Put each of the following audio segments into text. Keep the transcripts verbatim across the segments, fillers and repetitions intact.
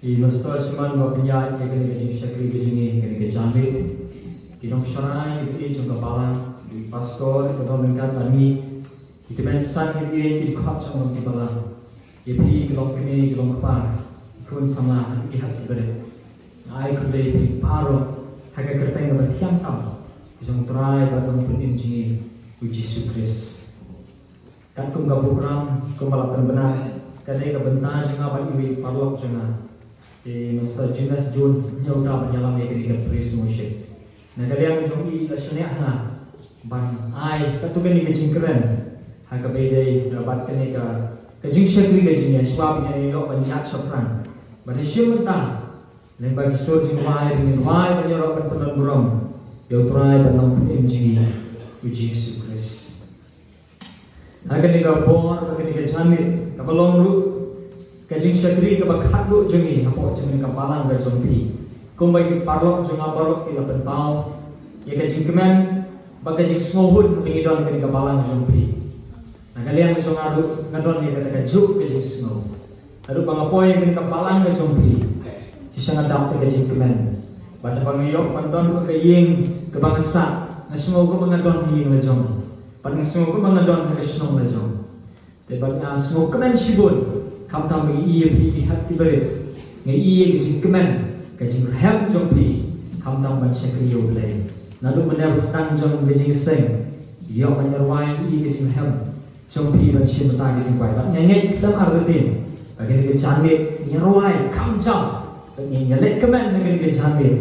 I Pastor Shimon ba pynïaid ïa kane ka jingshakri ka jong ngi kane ka janmiet. Ki nongshakri, ki jong ka balang, ki pastor, ki don ryngkat bad ngi. Ki tymmen basan, ki dkhot jong ki balang. Ïa phi ki long kmie, ki long kpa, ki khun samla, ki hap ki barit. Nga ai khublei ïa phi baroh ha ka kyrteng kaba thiang tam jong u Trai bad u Nongpynim jong ngi u Jisu Khrist. Katkum ka program kumba la pynbna, ka dei ka bynta jong nga bad iwei i paralok jong nga, i Mister Jonas Jones, ñiew ta ban ïalam ïa kane ka praise and worship. Na ka liang jong i la shaniah ha nga ban ai katto katne ka jingkren ha kaba ïadei bad kane ka, ka jingshakri ka jong ngi, shuwa ba ngin ïoh ban ïaid shaphrang. Bad ha shim mynta, lyngba ki sur jingrwai, ngin rwai ban ïaroh ban pyndonburom ïa u Trai bad u Nongpynim jong ngi u Jisu Khrist. Ha kane ka por, ha kane ka janmiet, kaba long ruh ka jingshakri kaba khatduh jong ngi hapoh jong kane ka balang ka jong phi. Kumba ki paralok jong nga baroh ki la pynpaw ïa ka jingkmen bad ka jingsngewhun ba ngi don ha kane ka balang jong phi. Na ka liang jong nga ruh nga don ïa kata kajuh ka jingsngew. Naduh ba nga poi ha kane ka balang ka jong phi, shisha nga dap da ka jingkmen. Bad haba nga ïoh ban don ruh ha ka ïing kaba nga sah, nga sngew kumba nga don ha ïing la jong. Bad nga sngew kumba nga don ha ka shnong la jong. Te bad nga sngewkmen shibun, khamtam ba ngi ïa phi ki hep ki barit. Nga ïa ka jingkmen, ka jingrhem jong phi, khamtam ban shakri ïa u Blei. Naduh mynne ba sdang jong ka jingïaseng, ïoh ban ïarwai ïa ka jingrhem jong phi ban shim bynta ka jingkwai. Bad nga ngeit khlem artatien ba kane ka janmiet ngi ïarwai kham jam, bad ngi ïaleh kmen na kane ka janmiet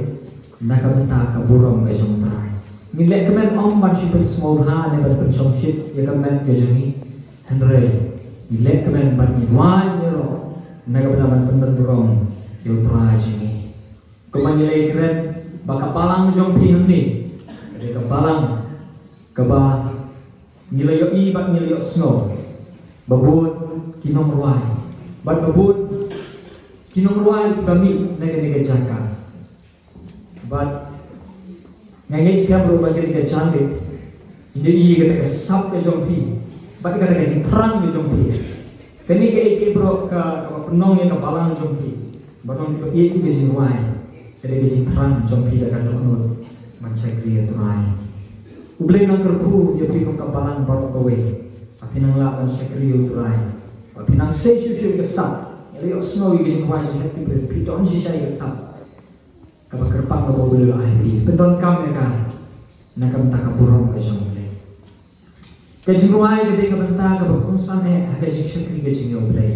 na ka bynta ka burom ka jong u Trai. Ngi leh kmen ym ban shu pynsngewbha ne ban pynshongshit ïa ka met ka jong ngi. Hynrei ngi leh kmen bad ngi wai ïaroh na ka bynta ban pynbynrong ïa u Trai jong ngi. Kumba ngi la ïakren ba ka balang jong phi hangne ka dei ka balang kaba ngi la ïohi bad ngi la ïohsngew ba bun ki nongrwai bad ba bun ki nongrwai kiba mih na kane ka jaka. Bad nga ngeit skhem ruh ba kane ka janmiet ngi ïohi kata ka sap ka jong phi bad kata ka jingthrang ka jong phi. Kane kaei kaei baroh ka, kaba pynlong ïa ka balang jong phi ba long kaba ïeit ka jingrwai, ka dei ka jingthrang jong phi da ka dohnud ban shakri ïa u Trai. U Blei un nang kyrkhu ïa phi kum ka balang baroh kawei. Ba phin nang lah ban shakri ïa u Trai, ba phin nang sei shuh shuh ïa ka sap. Ngi la ïohsngew ïa ka jingkwah jingkyrkhu, phi don shisha ïa ka sap kaba kyrpang kaba U Blei u la ai ha phi. Pyndonkam ïa ka na ka bynta ka burom ka jong U Blei. Ka jingrwai ka dei ka bynta kaba kongsan eh ha ka jingshakri ka jong ngi ïa U Blei.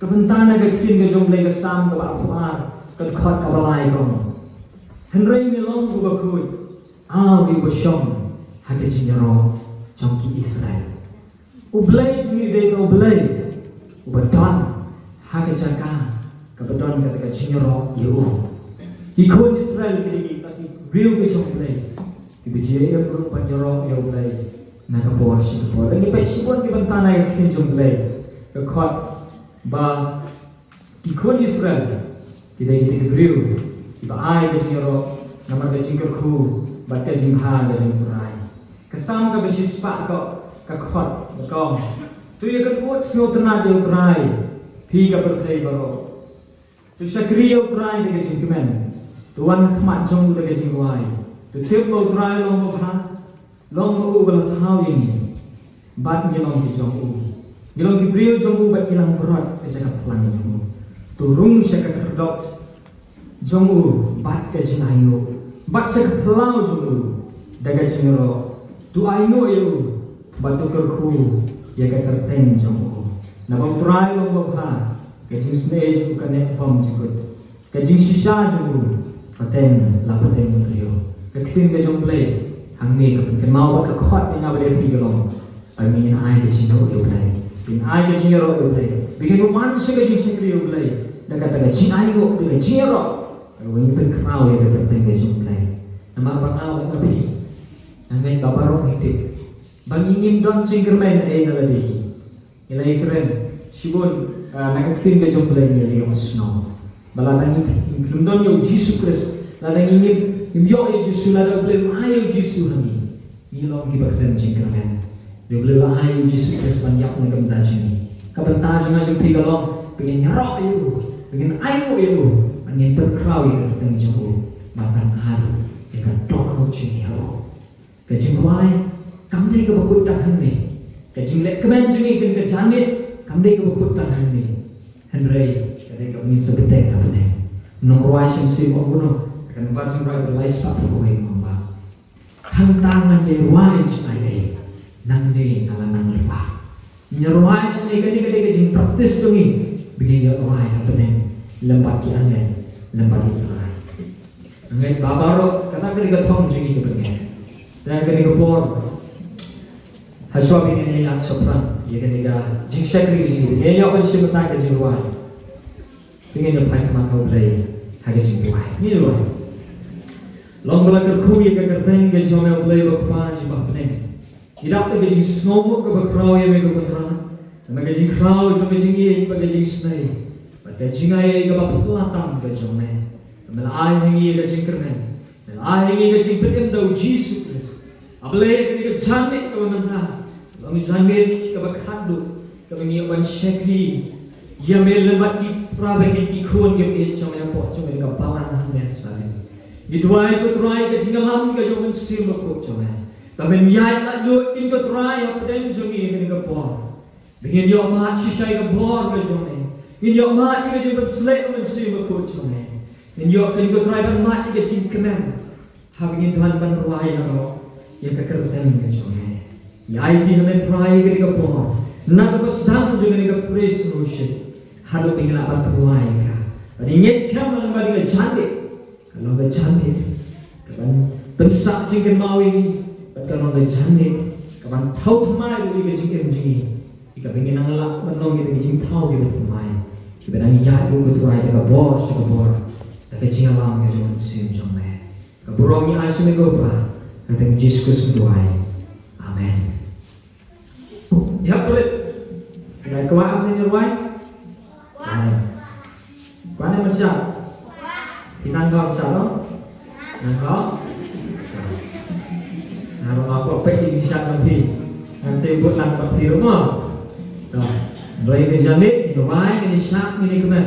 Ka bynta na ka ktien ka jong U Blei, ka Salm kaba arphew ar, ka dkhot kaba lai ka ong: Hynrei me long uba khuid, ah, uba shong ha ka jingïaroh jong ki Israel. U Blei jong ngi u dei U Blei uba don ha ka jaka kaba don kata ka jingïaroh ïa u. Ki khun Israel ki dei kita ki briew ki jong U Blei, kiba ju ïaroh ban ïaroh ïa U Blei na ka por sha ka por. Ngi peit shibun ki bynta na ka ktien jong U Blei, ka khot ba ki khun Israel ki dei kita ki briew kiba ai ka jingïaroh namar ka jingkyrkhu bad ka jingbha ka jong U Trai. Ka Salm kaba shispah ka, ka khot, ka ong: To ïakynduh sngewtynnad ïa U Trai, phi ka pyrthei baroh. To shakri ïa U Trai da ka jingkmen. To wan ha khmat jong u da ka jingrwai. To tip ba U Trai u long uba bha. Long ma u uba la thaw ïa ngi bad ngi long ki jong u. Ngi long ki briew jong u bad ngi langbrot sha ka phlang jong u. To rung sha ka khyrdop jong u bad ka jingainguh, bad sha ka phyllaw jong u da ka jingïaroh. To ainguh ïa u bad to kyrkhu ïa ka kyrteng jong u. Naba U Trai u long uba bha, ka jingisynei jong u ka neh bymjukut. Ka jingshisha jong u pateng la pateng briew. Ka ktien ka jong U Blei hangne ka pynkynmaw bad ka khot ïa nga bad ïa phi ka long ba ngin ai ka jingïaroh ïa U Blei. Ngin ai ka jingïaroh ïa U Blei. Ba ngin wan sha ka jingshakri ïa U Blei da kata ka jingainguh, da ka jingïaroh, kaba ngin pynkhraw ïa ka kyrteng ka jong U Blei. Namar ba nga bad phi, nga ngeit ba baroh ngi tip ba ngi ngim don jingkyrmen ei na lade hi. Ngi la ïakren shibun, ah, na ka ktien ka jong U Blei, ngi la ïohsngew ba lada ngi, ngi khlem don ïa U Jisu Khrist, lada ngi ngim, ngim ïoh ïa U Jisu, lada U Blei um ai ïa U Jisu ha ngi, ngi long kiba khlem jingkyrmen. Ïa U Blei u la ai ïa U Jisu Khrist ban ïap na ka bynta jong ngi. Ka bynta jong nga jong phi ka long ba ngin ïaroh ïa u. Ngin ai nguh ïa u, ngin pynkhraw ïa ka kyrteng jong u, bad ngan ai ïa ka dohnud jong ngi ha u. Ka jingrwai kam dei kaba kut tang hangne. Ka jingleh kmen jong ngi ha kane ka janmiet kam dei kaba kut tang hangne. Hynrei ka dei kaba ngin sa bteng ha bneng. Nongrwai Shamsiew u ong kumno? Ka nongbah jingrwai ba lai spah phew wei, nongbah. Hangta ngan ïa rwai jingaiei, nangne nga la nang lypa. Ngan ïa rwai nangne, kane ka dei ka jingpractice jong ngi ba ngin ïa rwai ha bneng lem bad ki angel, lem bad U Trai. Ngeit ba baroh kata ka dei ka thong jong ngi ka bneng. Te ha kane ka por, ha shuwa ba ngin ïa ïaid shaphrang ïa kane ka jingshakri jong ngi, ngin ïa ïoh ban shim bynta ka jingrwai. Te ngin ïa phai khmat ha U Blei ha ka jingduwai. Ngin ïa duwai. Long ba la kyrkhu ïa ka kyrteng ka jong me, U Blei ba Kpa jong ngi ha bneng. Ngi dap da ka jingsngewbha kaba khraw ïa me, ko Kynrad. Namar ka jingkhraw jong ka jingïeit bad ka jingisnei bad ka jingaiei kaba phylla tam ka jong me. Ba me la ai ha ngi ïa ka jingkyrmen. Me la ai ha ngi ïa ka jingpynim da U Jisu Khrist. A Blei, kane ka janmiet kaba mynta, ka long ka janmiet kaba khatduh kaba ngi ïoh ban shakri ïa me lem bad ki para bangeit, ki khun ki kti jong me hapoh jong kane ka balang hangne ha Salem. Ngi duwai, ko Trai, ka jingïalam ka jong U Mynsiem Bakhuid jong me, ba men ïaid laitluid ïa ki, ko Trai, hapdeng jong ngi ha kane ka por. Ba ngin ïoh mad shisha ïa ka bor ka jong me. Ngin ïoh mad ïa ka jingpynshlur U Mynsiem Bakhuid jong me. Ngin ïoh, ko Trai, ban mad ïa ka jingkmen haba ngin don ban rwai ïa ka, ïa ka kyrteng ka jong me. Ïa ai ïa ki, ko Trai, ïa ka bor na kaba sdang jong kane ka praise and worship haduh ba ngin lah ban rwai ïa ka. Bad ngin ngeit skhem ba kane ka janmiet ka long ka janmiet kaban pynsah jingkynmaw ïa ngi, bad ka long ka janmiet kaban thaw thymmai ïa ka jingim jong ngi, ïa kaba ngin nang lah ban long ïa ka jingthaw ïa ka thymmai, ïa kaba nang ïaid ïa ka bor sha ka bor da ka jingïalam ka jong U Mynsiem jong me. Ka burom ngi ai sha me, ko Pa, ha ka kyrteng Jisu Khrist ngi duwai. Amen. Ïa, peit. Ngi kwah ne ngin rwai? Kwah. Kwah ne ngin shad? Phi nang kwah shad, no? Nang kwah? Nang kwah, peit, ngin shad ngan phi. Ngan sa bud lang bad phi ruh mo. To. Hynrei ka janmiet ngin rwai, ngin shad, ngin kmen.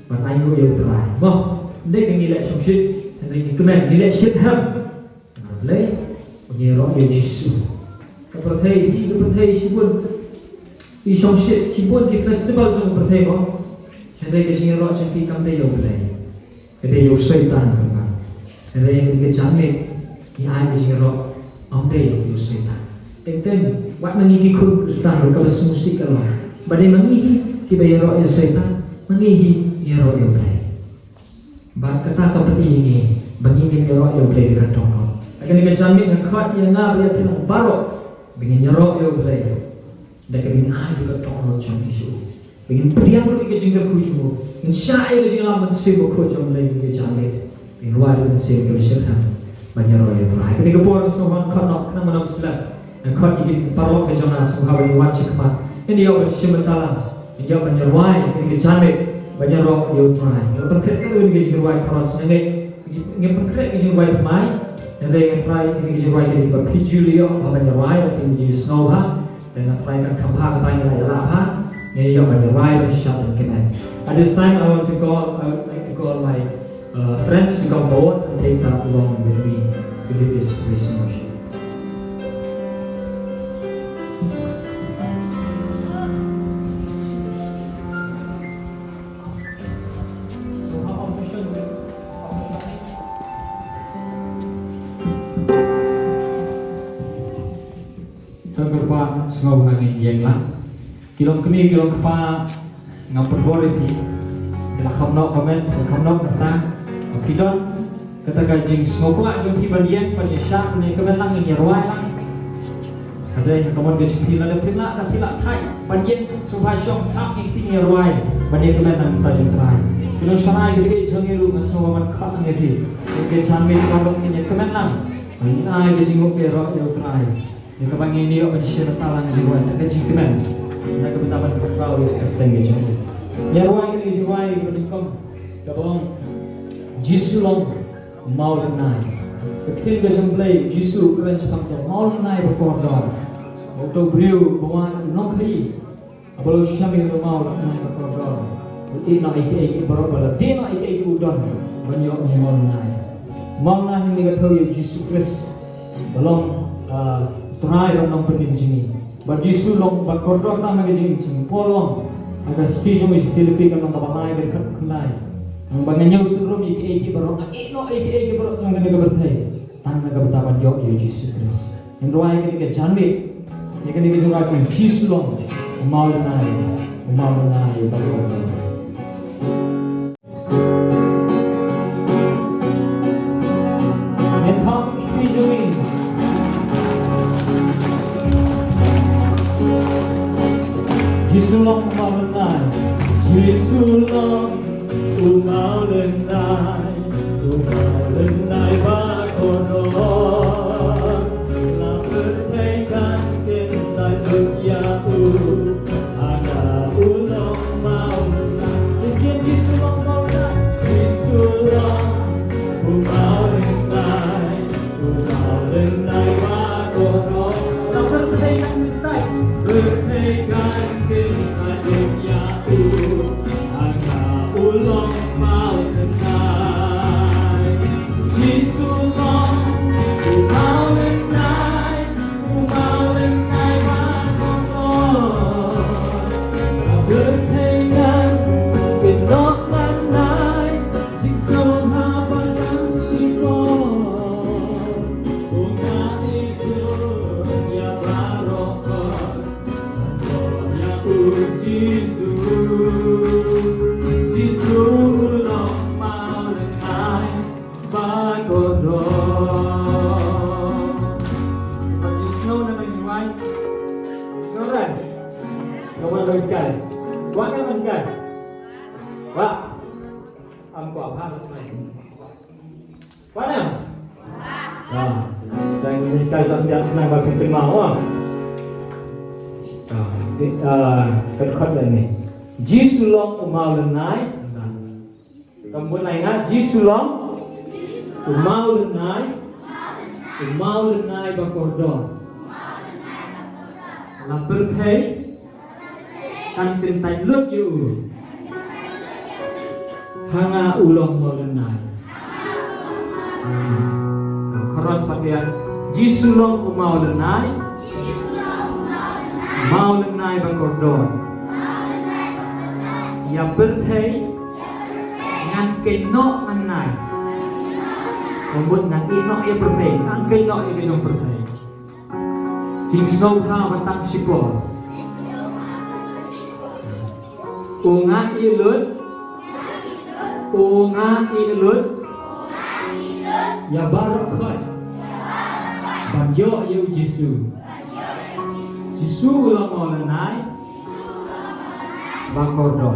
Ban ai nguh ïa U Trai. Mo. Ym dei ba ngi leh shongshit, hynrei ngi kmen, ngi leh shit hem. Nga Blei, ngi ïaroh ïa U Jisu. Ka pyrthei, ka pyrthei shibun ki shongshit, shibun ki festival jong ka pyrthei mo. Hynrei ka jingïaroh jong ki kam dei ïa U Blei. Ka dei ïa u Soitan, ka. Hynrei ka janmiet ngi ai ka jingïaroh, ym dei ïa u Soitan. Teng teng, wat ma ngi ki khun Khristan ruh kaba sngewsih ka long. Ba dei ma ngi hi kiba ïaroh ïa u Soitan, ma ngi hi ngi ïaroh ïa U Blei. Bad kata ka pyni ïa ngi ba ngi ngin ïaroh ïa U Blei da ka dohnud. Ha kane ka janmiet nga khot ïa nga bad ïa phi baroh ba ngin ïaroh ïa U Blei da kaba ngin ai da ka dohnud jong ngi sha u. Ba ngin pdiang ruh ïa ka jingkyrkhu jong u. Ngin shah ïa ka jingïalam Mynsiem Bakhuid jong U Blei ha kane ka janmiet. Ngin rwai da ka mynsiem kaba shitrhem ban ïaroh ïa U Blei. Ha kane ka por nga sngewbha ban khot noh, khnang ba ngam slem. Nga khot ïa ki paralok ka jong nga, sngewbha ban wan sha khmat. Ngin ïoh ban shim bynta lang. Ngin ïoh ban ïarwai ha kane ka janmiet ban ïaroh ïa U Trai. Ngi la pynkhreh katto katne ka jingrwai, ka ras nga ngeit ngi pynkhreh ka jingrwai thymmai. Hynrei nga trai ka jingrwai kaba phi ju ïoh ban ïarwai, ba phi ju sngewbha. Te nga trai kan kham bha kata ngi la ïalap bha. Ngin ïoh ban ïarwai ban shad ban kmen. At this time I want to call, I would like to call my uh, friends to come forward and take that along with me to lead this praise and worship. Kyrpad sngewbha ngin ïeng lang. Ki long kmie, ki long kpa, nga pynbor ïa phi. Ki la kham noh ka met, ki la kham noh ka rta. Phi don kata ka jingsngewkwah jong phi ban ïeng ban ïashad, ban ïakmen lang, ngin ïarwai lang. Ka dei ka mon ka jong phi, lada phi lah, lada phi lah thait ban ïeng, sngewbha shong thap ïa phi, ngin ïarwai ban ïakmen lang mynta jong Trai. Ki long sharai ki dei jong ngi ruh, nga sngewbha ban khot ïa phi. Ïa ka janmiet ka dei ngin ïakmen lang. Ngin ai ka jingmut ka ïaroh ïa U Trai. Ïa kaba ngin ïoh ban shim bynta lang jingrwai, da ka jingkmen, da ka bynta ban pynpaw ïa ka kyrteng ka jong U. Ïa rwai ka jingrwai kaba nyngkong kaba ong, Jisu long mawlynnai. Ka ktien ka jong U Blei, Jisu u kren shaphang uta u mawlynnai ba kordor. Uta u briew ba wan nongkhaïi. Haba u la shem ïa u mawlynnai ba kordor, Ïehnoh ïa kiei kiei baroh, ba la dei noh ïa kiei kiei u don ban ïoh u mawlynnai. Mawlynnai hangne ka thew ïa u Jisu Khrist ba long, ah, Trai ba nongpynim jong ngi. Bad Jisu long ba kordor tam ha ka jingim jong ngi. Paul long ha ka shithi jong u sha Philippi ka lynnong kaba lai ka dkhot khyndai. Ba ngan ïoh sngewthuh ïa kiei kiei baroh, ngan ïehnoh ïa kiei kiei baroh jong kane ka pyrthei tang na ka bynta ban ïoh ïa u Jisu Khrist. Ngin rwai kane ka janmiet, ïa kane ka jingrwai, U Jisu long u mawlynnai, u mawlynnai ba kordor. Ngin thaw ïa ki kti jong ngi. Jisu long u mawlynnai, Jisu long u mawlynnai, u mawlynnai ba kordor. La pyrthei kan kyntait lut ïa u, ha ka u long mawlynnai. Jisu, Jisu long mawlynnai, Jisu long u mawlynnai, u mawlynnai ba kordor. La pyrthei kan kyntait, pyrthei kan kyntait lut ïa u. Hangta u long mawlynnai. Jisu long u mawlynnai, u mawlynnai ba kordor. Ka pyrthei kan pynnoh ban nai, jingsngew ha ba tang shipor. U ngat ïa u, ïa baroh. Ïa u Jisu, Jisu u long mawlynnai ba kordor. Ba ki sngew na ngi wai. Sngew re. Ka wan ba kai. Wan ka wan kai. Wa. Am ko apa mai. Wan em? Ah, dang ni kai sam dia nang ba pyntin mau, ah. Ah, ni, ah, ka dkhot ïa ni. Jisu long u mawlynnai. Kam bun lai nga, Jisu long u mawlynnai. U mawlynnai ba kordor. La pyrthei kan kyntait lut ïa u. Ha nga u long mawlynnai. Ka chorus pat ïa. Jisu long u mawlynnai. Mawlynnai ba kordor. Ïa pyrthei ngan kynnoh ngan nai. Ka mut ngan ïehnoh ïa pyrthei, ngan kynnoh ïa ka jong pyrthei. Jingsngewbha ba tang shipor. U ngat ïa lut. U ngat ïa lut. Ïa baroh khoit ban ïoh ïa u Jisu. Jisu u long mawlynnai ba kordor.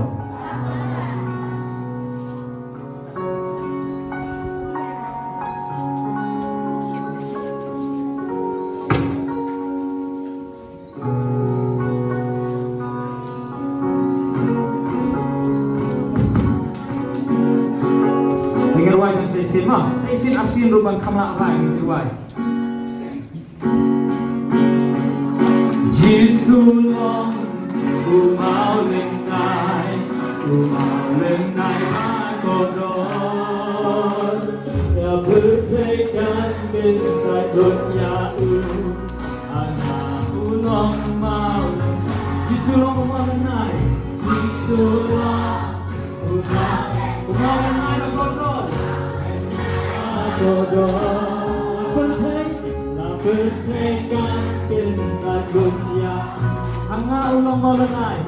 Ngi rwai ban sa shisien ma, sa shisien ar sien ruh ban kham lah rai ngi rwai. Jisu long u mawlynnai, u mawlynnai ba kordor. Ïa pyrthei kan kyntait lut ïa u. Ana u long mawlynnai. Jisu long u mawlynnai. Jisu long u mawlynnai ba kordor. Kordor. Pyrthei, la pyrthei kan kyntait lut ïa. Ana u long mawlynnai.